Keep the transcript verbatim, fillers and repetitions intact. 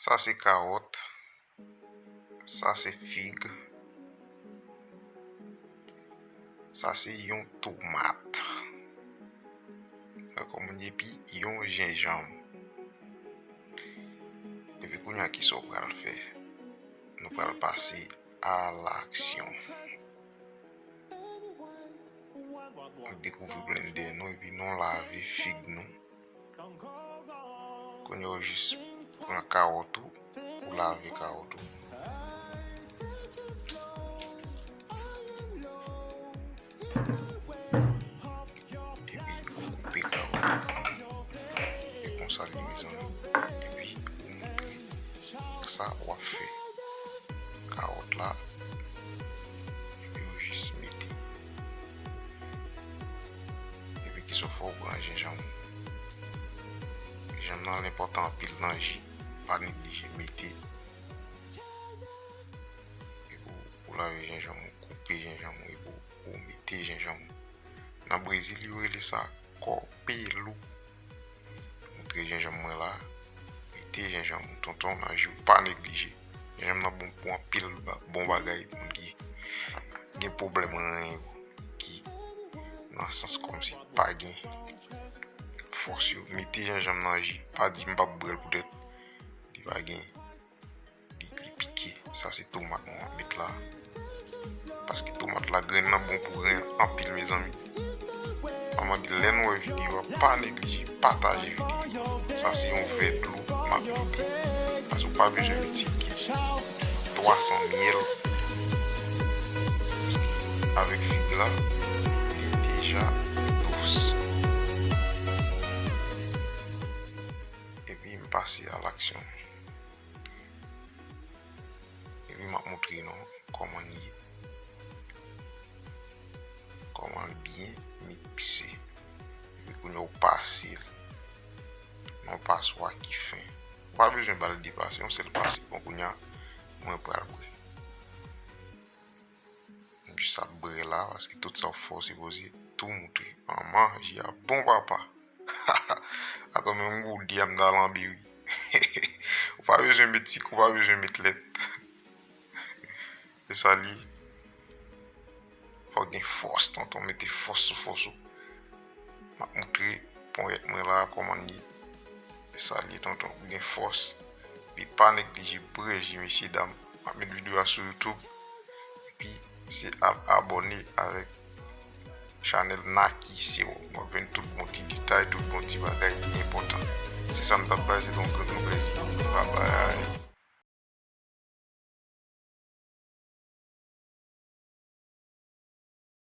Sa se kawòt. Sa se fig. Sa se yon tomat. Kòm di, epi yon jenjanm. Epi kounye a, kisa w pral fè? Nou pral pase a laksyon. Nou dekouvri blendè nou, epi nou lave fig nou. Kounye a, w jis pran kawòt ou, ou lave kawòt ou. Epi ou koupe kawòt ou. E konsa li, mezanmi. Epi ou montre sa w ap fè. Kawòt la, epi ou jis mete. Epi kisa w fè, ou pran jenjanm ou. Jenjanm nan enpòtan anpil nan ji, pa neglije mete. Epi ou, ou lave jenjanm ou, koupe jenjanm ou, epi ou, ou mete jenjanm ou. Nan Brezil, yo rele sa kòpelu. Montre jenjanm mwen la. Mete jenjanm ou, tonton, nan ji w, pa neglije. Jenjanm nan bon pou anpil ba-, bon bagay, moun ki gen pwoblèm ren yo, ki nan sans kòmsi pa gen fòs yo. Mete jenjanm nan ji, pa di m p ap bwè l poutèt li pa gen, li, li pike. Sa se tomat mwen ap met la. Paske tomat la, grenn nan bon pou ren anpil, mezanmi. Manman di, lè nou wè videyo a, pa neglije pataje videyo. Sa se yon vè dlo m ap mete. Paske ou pa bezwen met sik, twa san myèl. Avèk fig la, li deja dous. Epi m pase a laksyon. Epi m ap montre nou kòman l ye. Kòman l byen mikse. Epi kounye a ou pase l nan yon paswa ki fen. Ou pa bezwen ba l de pase, yon sèl pase. Bon, kounye a, mwen pral bwè. M jis ap bwè la, paske tout sa w fè, w sipoze tou montre. Manman, ji a bon, papa. Atann, menm goudi a m ta lanbe, wi. Ou pa bezwen met sik, ou pa bezwen met lèt. E sa li ye. Fò w gen fòs, tonton, mete fòs sou fòs ou. M ap montre ponyèt mwen la kòman l ye. E sa li ye, tonton, gen fòs. Epi pa neglije bwè ji, mesye dam. M ap met videyo a sou YouTube. Epi se al abòne avèk chanèl Naki Serum. W ap jwenn tout bon ti detay, tout bon ti bagay ki enpòtan. Se sa m t ap bay, se te yon grenn nouvèl. Babay.